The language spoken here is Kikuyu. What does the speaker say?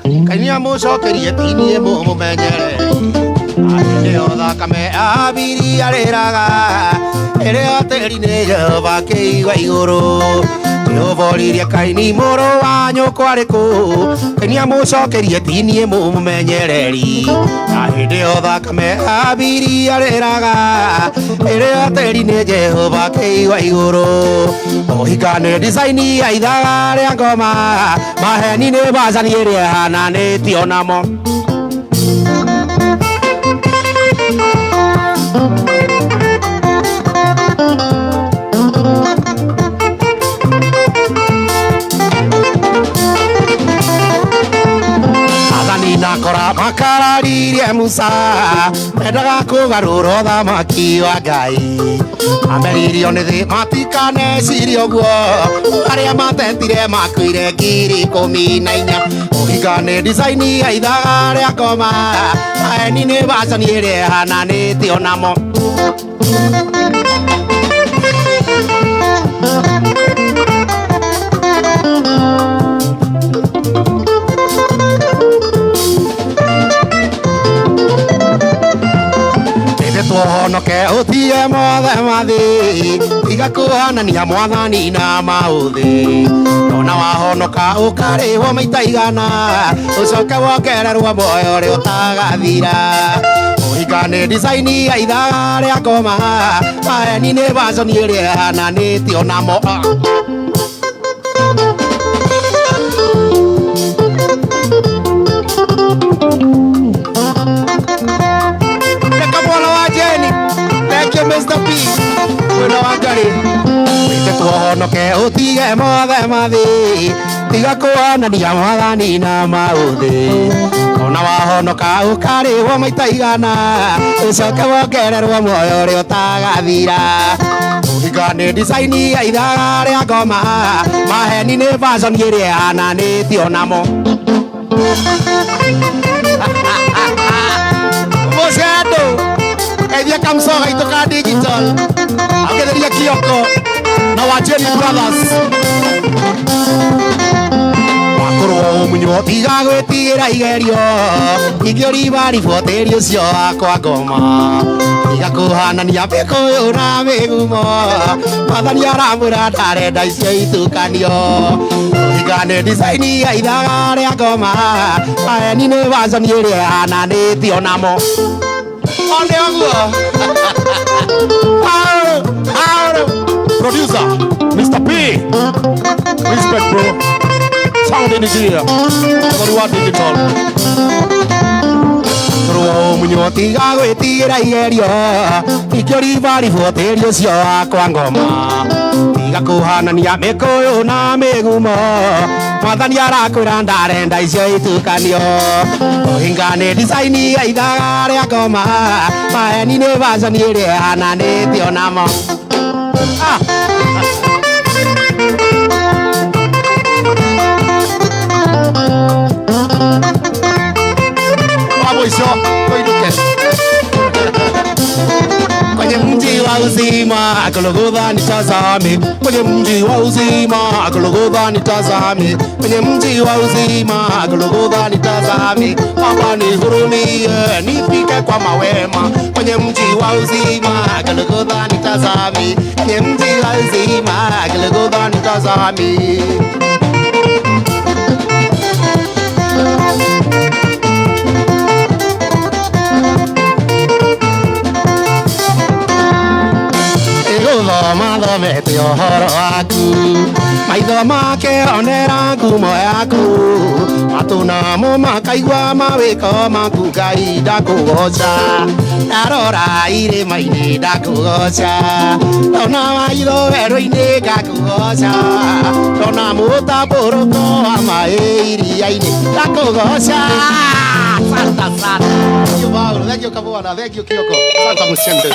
Ngai nĩamũcokerie ti niĩ mũmũmenyereri. Na hĩndĩ ĩyo thakame Abiri arĩraga ĩrĩa tĩri nĩ Jehova akĩigua igũrũ. Jehova oririe Kaini mũrũ wa nyũkwa arĩ kũ? Ngai nĩamũcokerie ti niĩ mũmũmenyereri. Na hĩndĩ ĩyo thakame Abiri arĩraga ĩrĩa tĩri nĩ Jehova akĩigua igũrũ. Ũhika nĩ design ya ithaga rĩa ngoma, maheni nĩ bacani ĩrĩa ĩhananĩtio namo. Athani na kora makararirie Musa, mendaga kũgarũra ũthamaki wa Ngai. Ameririo nĩ thĩ matikanecirie ũguo, arĩa matetire makuire 14,000. Ũhika nĩ design ya ithaga rĩa ngoma, maheni nĩ bacani ĩrĩa ĩhananĩtio namo. Ĩndĩ tũhonoke ũtige mothe mathĩ, tiga kũhanania mwathani na maũthĩ. Nona wahonoka ũkarĩhwo maita igana, ũcoke wongererwo muoyo ũrĩa ũtagathira. Ũhika nĩ design ya ithaga rĩa ngoma, maheni nĩ baconi ĩrĩa ĩhananĩtio namo. Reka mwana wa Jeni. Thank you Mr. P. Mwena wa Ngarĩ. Wĩte tũhonoke ũtige mothe mathĩ, tiga kũhanania mwathani na maũthĩ. Ona wahonoka ũkarĩhwo maita igana, ũcoke wongererwo muoyo ũrĩa ũtagathira. Ũhika nĩ design ya ithaga rĩa ngoma, maheni nĩ baconi ĩrĩa ĩhananĩtio namo. Mũcendo geithia kamcoga gaitũ ka digital, agetheria Kioko na Wajeri Brothers. Wakorwo ũmunywo tiga gwĩtigĩra igerio, ingĩũribaribwo tĩri ũcio wakwa ngoma. Tiga kũhanania mĩkũyũ na mĩgumo, mwathani aramwĩra ndarenda icio itukanio. Ũhika nĩ design ya ithaga rĩa ngoma, maheni nĩ baconi ĩrĩa ĩhananĩtio namo. One ũguo. Paolo, Paolo. Producer, Mr. P. Respect, bro. Sound engineer. Barua Digital. Korwo mũnyuo tiga gwĩtigĩra igerio, ingĩũribaribwo tĩri ũcio wakwa ngoma. Tiga kũhanania mĩkũyũ na mĩgumo, mwathani arakwĩra ndarenda icio itukanio. Ũhinga nĩ design ya ithaga rĩa ngoma, maheni nĩ baconi ĩrĩa ĩhananĩtio namo. Ah. Wa mũico, tũinũke. Kwenye mji wa uzima Golgotha nitazame, kwenye mji wa uzima Golgotha nitazame, kwenye mji wa uzima Golgotha nitazame. Baba nihurumie, nifike kwa mawema, kwenye mji wa uzima Golgotha nitazame, kwenye mji wa uzima Golgotha nitazame. Ĩgũthoma thomete ũhoro waku, maitho makeonera ngumo yaku, matũ namo makaigua mawĩko maku. Ngai ndakũgoca, ndarora irĩma-inĩ ndakũgoca, ndona maitho werũ-inĩ ngakũgoca, ndona mũtambũrũko wa maĩ iria-inĩ ndakũgoca. Santa sana. Thank you, Paolo. Thank you, Kamwana. Thank you, Kioko. Santa Mushende.